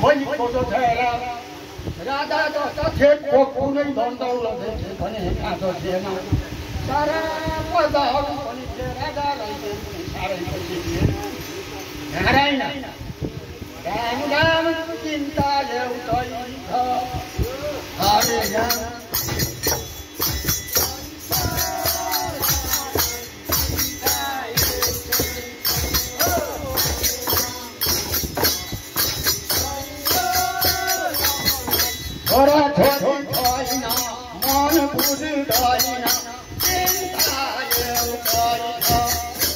भई खोजो छैरा राजा जस्ता खेतको कुनै धन दौलत पनि खाँचो थिएन सारा प्रजाहरू पनि थिए राजालाई साह्रै पछि थिए नारायण राम राम चिन्ता एउटै छ हरे राम छोरा छोरी छैन मन बुझ्दैन चिन्ता एउटै छ छोरा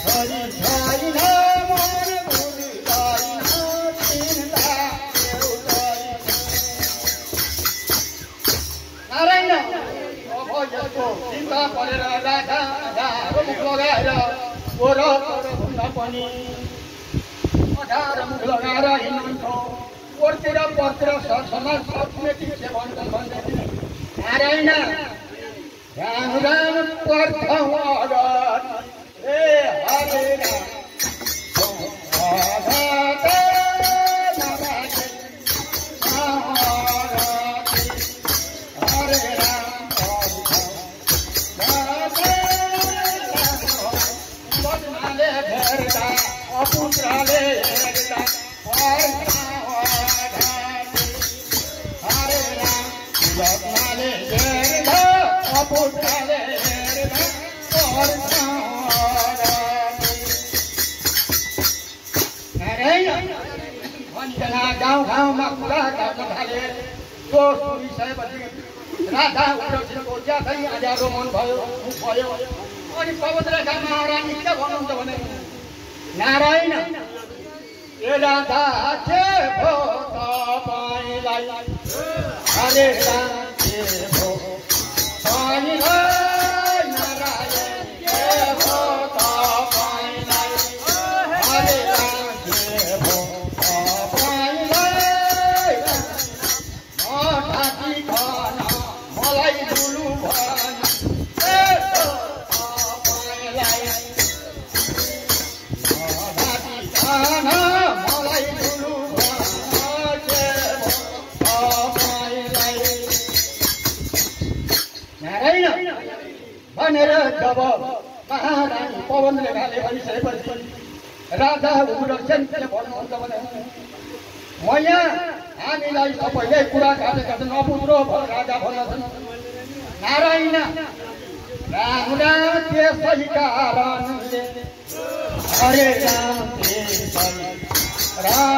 छोरी छैन मन बुझ्दैन चिन्ता एउटै नारायण अब यस्तो चिन्ता परेर राजाको मुख लगाएर वरपर हुन पनि अठार मुख लगाएर हिँड्छौँ ओरतिर परतिर समाज समेटिक से भन्दै नारायण राम राम प्रथम अगत ए हरे राम हरे राम बदनाले भेट्दा अपुत्रले हेर्दा रत्नाले हेर्दा अपुत्रले हेर्दा नारायण भनिकन गाउँ गाउँमा कुरा गर्न थाले त्यो सुनिसकेपछि राजा उग्रसेनको ज्यादै अँध्यारो मन भयो अनि पवित्रका महारानी के भन्नुहुन्छ भने नारायण ए राजा के भो तपाईँलाई हरे राम के भो तपाईँलाई नारायण के भो तपाईँलाई हरे राम के भो तपाईँलाई म ठाकी खान मलाई दुलु भन ए भो तपाईँलाई म ठाकी खान मलाई दुलु नारायण भनेर जब महारानी पवनले गाले भनिसकेपछि राजा उग्रसेनले भन्नुहुन्छ भने म यहाँ हामीलाई सबैले कुरा काटेका छन् अपुत्र राजा भन्दछन् नारायण राम राम त्यसै कारणले हरे राम त्यसै राम